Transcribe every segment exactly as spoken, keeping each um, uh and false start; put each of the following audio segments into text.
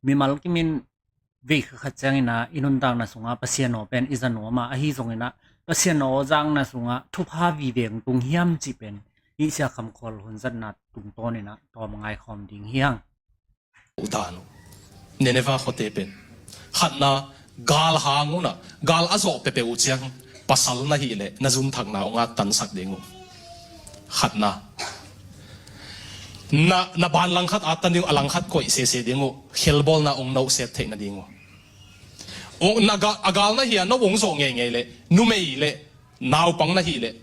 Mimal kimin vei khat ciangin ah i nuntakna sungah Pasian aw pen i za nuam a, ahi zongin ah Pasian aw zakna sungah thupha vive tung hiam cih pen hih Sia Kham Khual hun zatna tungtawnin ah tawm ngaikhawm ding hi hang. Utan uh. Nineveh khuate pen khatna, gal hang un ah, gal a zawh peuhpeuh uh ciang pasal na hih leh na zunthakna uh ngat tansak ding uh. Khatna, na, na ban langkhat at tan ding uh, a langkhat koih sese ding uh, khelbawlna ong nohset theih nading uh. Ong, na ga, a gal na hia no ong zawh ngeingei leh, numei leh naupang na hih leh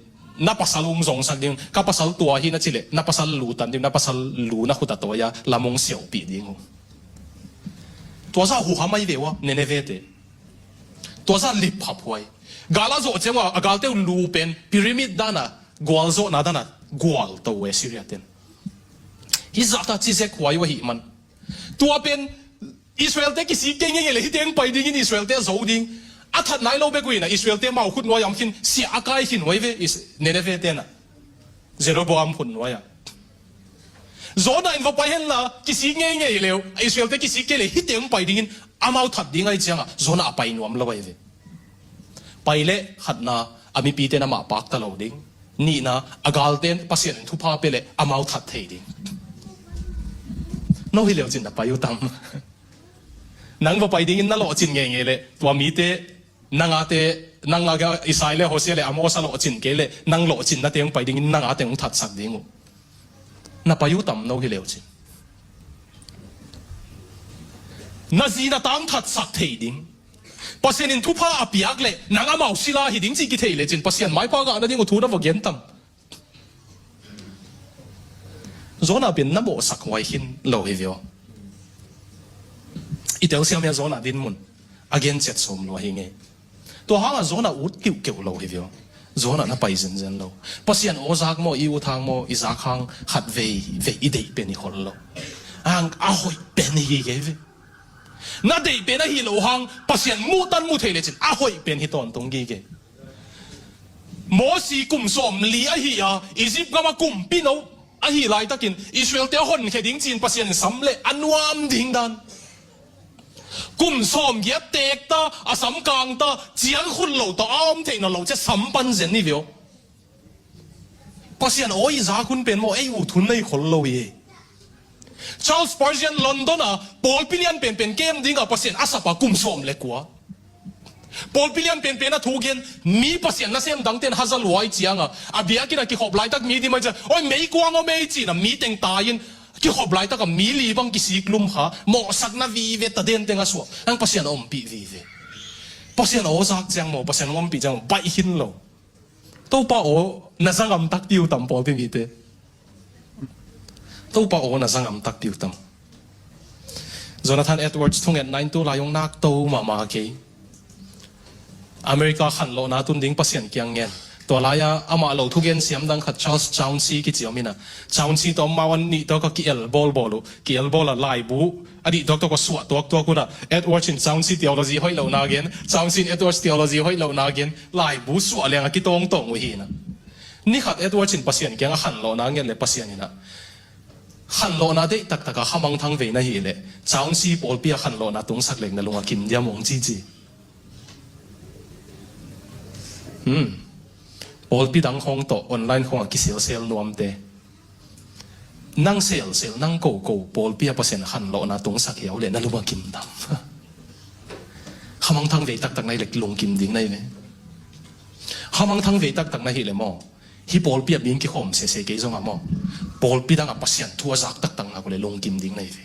na pasal ong zongsak ding uh. Ka pasal tua hi na cih leh na pasal lu tan ding uh, na pasal lu na khut a tawi a lam ong siauhpih ding uh. Tua zah huham ahi ve ua, Nineveh te. Tua zah lipkhap huai. Gal a zawh ciang ua, a galte uh lu pen pyramid dana, gualzawhna dana gual to uh e Syria ten. Hih zah ta cizek huai uh ahih man, tua pen Israelte kisik kei ngeingei leh hih teng pai dingin Israelte a zo ding. A that nai lo bek uh in ah Israelte mau khut nuai a om khin, siah a kai khin huai ve Is-, Nineveh ten ah. Jeroboam khut nuai ah. Jonah in va pai henla, kisik ngeingei leh, Israelte kisik kei leh hih teng pai dingin amau that ding ahi ciangah Jonah a pai nuam lo ahi ve. Pai leh khatna, a mipite na mah pakta lo ding. Nihna, a galten Pasian in thupha pia leh amau that thei ding. No hi leu cin na pai uh tam? Nang va pai dingin na lawhcin ngeingei leh tua mite, nang a te, nang a Isai leh Hosea leh Amos a lawhcin kei leh nang lawhcinna teng pai dingin nang a teng ong thatsak ding uh. Na pai uh tam? No hi leu cin. Na zi na ta ong thatsak thei ding. Pasian in thupha a piak leh nang amau sila hi ding cih kithei lecin Pasian maipha ngah nading uh thu na va gen tam? Jonah pen na mawhsak huai khin lo hi ve aw. I telsiam hia Jonah dinmun? A gen ciat sawm lua hi ngei. Tua hangah Jonah ut kiuhkeuh lo hi ve aw. Jonah na pai zenzen lo. Pasian aw zak maw, i ut hang maw, i zak hang khat veivei i deih pen i khol lo. Hang a hoih pen hi gige ve. Na deih pen ahi lo hang Pasian muhtan mu thei lecin a hoih pen hi tawntung gige. Mosi kum sawmli ahi a, Egypt gama kumpi no ahi laitakin Israelte a honkhia ding ci-in Pasian in sam leh a nuam ding dan. Kum sawmgiat teekta, a sam kangta, ciang khut lota a om theihna lo cia sam pan zen ni ve aw. Pasian aw i zak hun pen maw, ei ut hun nei khol lo hi. Charles Spurgeon London a pawlpi lian penpen kem dingah Pasian a sapa kum sawm le kua. Pawlpi lian penpen a thu gen, mi Pasian nasem dangten haza luai cianga, a biakinn a kikhop laitak mi dim ai ciang, oi, meikuang om ei cina mi teng tai-in, kikhop laitaka mi li bang kisik lum kha, mawhsakna vive, taden teng a suak, ang Pasian a ompih vive. Pasian aw zak ciang maw, Pasian a ompih ciang maw, baih khin lo. Topa aw na za ngam takpi uh tam pawlpi mite? Topa aw na za ngam takpi uh tam? Jonathan Edwards thungetna in tu lai hong nak to mahmah kei. America khanlawhna tun ding Pasian kiang ngen. Tua lai-a amah lo thugen siam dang khat Charles Chauncey kici om ina. Chauncey tawh amau a nih tawh ka ki-el bawlbawl uh. Ki-el bawl a laibu a nih tuaktuak a suah tuaktuak una, Edwards in Chauncey theology hoih lohna gen, Chauncey in Edwards theology hoih lohna gen, laibu suah liang a kitawngtawng uh hi na. Ni khat Edwards in Pasian kiang a khanlawhna ngen le Pasian ina, khanlawhna deih taktak a khamangthang vei na hih leh Chauncey pawlpi a khanlawhna tungsak leng na lung a kim diam, hong cici. Hmm. Pawlpi dang khawng tawh online khawng a kiselsel nuamte. Nang selsel, nang koko pawlpi a Pasian khanlawhna tungsak hiau le na lung a kim tam? Khamangthang vei taktak na hih le lungkim ding na hi ve. Khamangthang vei taktak na hih le maw, hih pawlpi a bing kikhawm sese kei zongah maw, pawlpi dang a Pasian thu a zak taktak nak uh le lungkim ding na hi ve.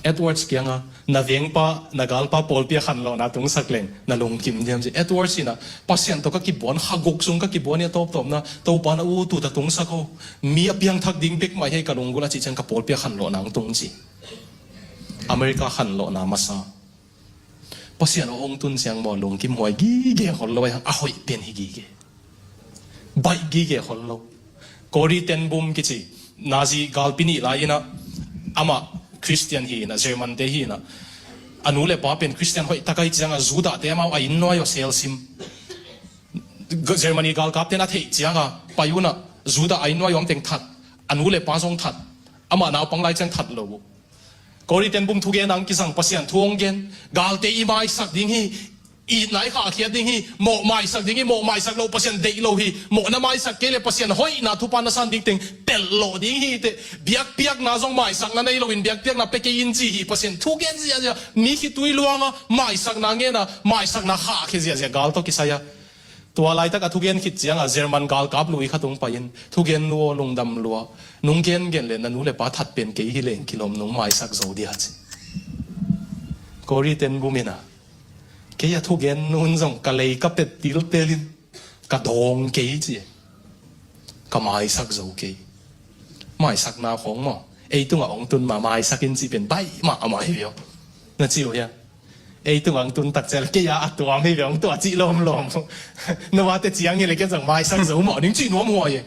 Edwards kianga na vengpa, na galpa pawlpi a khanlawhna tungsak leng na lungkim diam ci. Edwards ina, Pasian tawh ka kibuan, kha guk sung ka kibuan i a tawptawpna, Topa na ut ut a tungsak aw. Mi a piangthak ding bek mah hi ka lunggulh a cih ciang ka pawlpi a khanlawhna hong tung ci. America khanlawhna masa. Pasian aw hong tun ciang maw, lungkim huai gige khol lo, a hoih pen hi gige. Baih gige khol lo. Corrie ten Boom kici, Nazi galpi nih lai ina, amah Christian hi ina, German te hi ina. A nu le pa pen Christian hoih tak ahi cianga Judah te amau a inn nuai aw selsim. Germany galkap ten a theih cianga pai una, Judah a inn nuai aw teng that. A nu le pa zong that. Amah naupang lai ciang that lo uh. Korinth bung thugen ang kisang Pasian thu hong gen. Galte i maisak ding hi. Itna i khahkhiat ding hi. Mawh maisak ding hi. Mawh maisak lo Pasian deih lo hi. Mawhna maisak kei le Pasian hoihna thupha na san ding teng telh lawh ding hi teh. Biakpiakna zong maisakna nei loin biakpiakna pia kei in ci hi. Pasian thugen ziahziah. Mi khitui luanga maisakna ngena maisakna khahkhia ziahziah gal tawh kisai a. Tua laitak a thugen khit cianga German galkap lui khat hong pai-in thugen lua lungdam lua. Nung gengen le na nu le pa that pen kei hi leng kilawm nung maisak zo dia ci. Korinth bung ina. Kei a thugen nun zong ka lei ka pet tiltelin ka dawng kei ci. Ka maisak zo kei. Maisakna khong maw? Ei tungah hong tun ma maisak in ci pen baih mahmah hi viau. Na ci uh hia? Ei tungah hong tun tak cial kei a a tuam hi viau hong tua cih lawmlawm. Na vate ciang hi le ken zong maisak zo maw ning cih nuam huai e.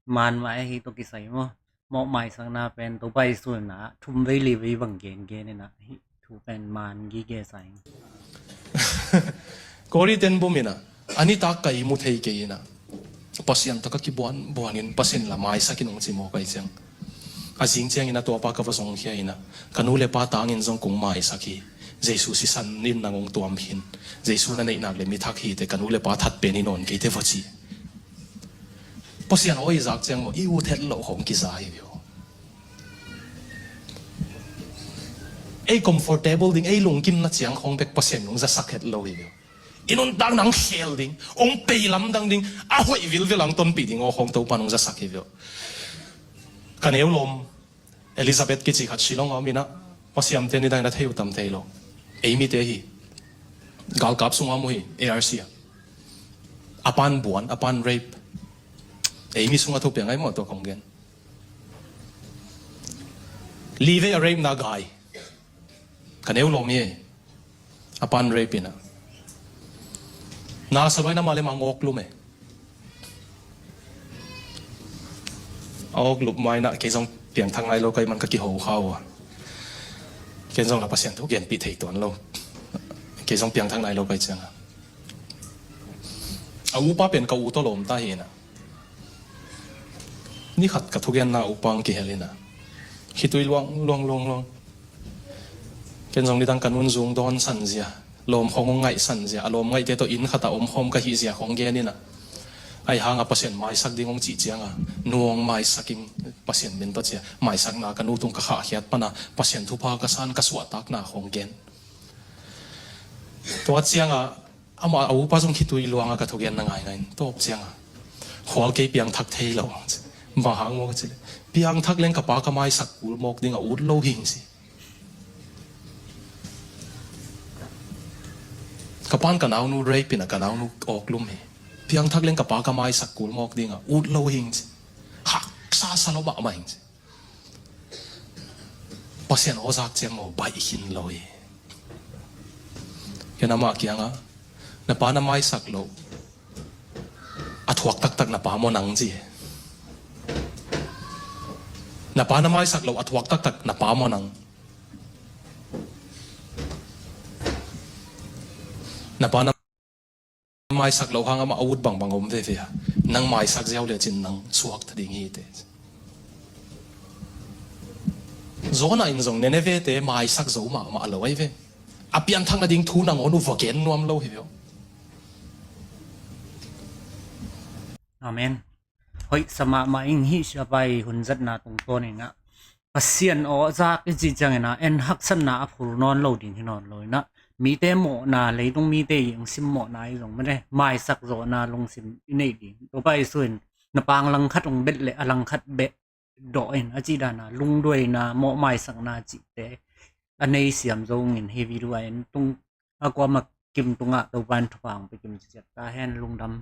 Man mah e hi tawh kisai maw? Mawh maisakna pen Topa Jesu in a thum vei li vei bang gengen in a hih thu pen man gige sa ing. Korinth bung ina a nitak ka i mu thei kei ina Pasian taka kibuan buanin Pasian la maisak in hong ci maw kai ciang. A zing ciangin a tuapa ka va zong khia ina ka nu le pa tangin zong kong maisak hi. Jesu sisan in nang hong tuam hin. Jesu na neihnak le mi thak hi te ka nu le pa that pen in nawn kei te va ci. Pasian aw i zak ciang maw i ut het loh khong kiza hi viau. Ei comfortable ding ei lungkimna ciang khong bek Pasian nung zasak het lo hi viau. I nuntak nang khel ding hong pei lamdang ding a hoih vilvel ang tonpih ding aw khong Topa nung zasak hi viau. Ka neu lawm Elizabeth kici khat Shillong a om ina Pasian te nidang na thei uh tam thei lo. Ei mite hi. Galkap sung a om uh hi A R C a. A pan buan a pan rape. Ei mi sung a thu pia ngai maw tua kong gen. Li vei a rape na gai. Ka neu lawm hi. A pan rape ina. Na sa luai na ma le ma ngawk lum e. A awk lup mai na kei zong piangthak nai lo kai man ka kiho kha uh a. Ken zong la Pasian thu genpih thei tuan lo. Kei zong piangthak nai lo kai cianga a upa pen ka u tawh lawm ta hi ina. Ni khat ka thugenna upa ang kihel ina khitui luang luang luang luang. Ken zong nidang ka nun zung dawn san zia lawm khong hong ngaihsan zia a lawm ngaihte tawh inn khata om khawm ka hih zia khong gen ina. Ai hanga Pasian maisak ding hong cih cianga nuang maisak in Pasian min tawh cia maisakna ka nu tung ka khahkhiat pana Pasian thupha ka san ka suahtakna khong gen. Tua cianga ama a upa zong khitui luanga ka thugen na ngaingai in tawp cianga khual kei piangthak thei lo. Bang hang maw ka cih le piangthak leng ka pa ka maisak kul mawk ding a ut lo hing si. Ka pan ka naunu rape ina ka naunu awk lum hi. Piangthak leng ka pa ka maisak kul mawk ding a ut lo hing si. Haksa sa lo mahmah hing si. Pasian aw zak ciang maw baih khin lo hi. Ken amah kianga na pa na maisak lo a thuak taktak na pa maw nang ci. Na pa na maisak lo a thuak taktak na pa maw nang. Na pa na maisak lo hang amah a ut bangbang om veve a nang maisak ziau le cin nang suak ta ding hi te. Zona in zong Nineveh te maisak zo mahmah lo ai ve. A pianthak nading thu nangawn uh va gen nuam lo hi ve. Amen. Hoih sa mahmah ing hih siapa i hun zatna tungtawn inah Pasian aw zak i cih cianginah en haksatna a phur nawn lo ding hi nawn lo inah mite mawhna leitung mite i ang sim mawhna i zong mate maisak zawhna lungsim i neih ding. Topa Jesu in na pang langkhat ong bet le a langkhat beh dawh in a cih dana lungduaina mawhmaisakna cihte a nei siam zo ngin hi video a en tung a kuama kim tungah Topa in thupha ong pe kim ciciat ta hen. Lungdam.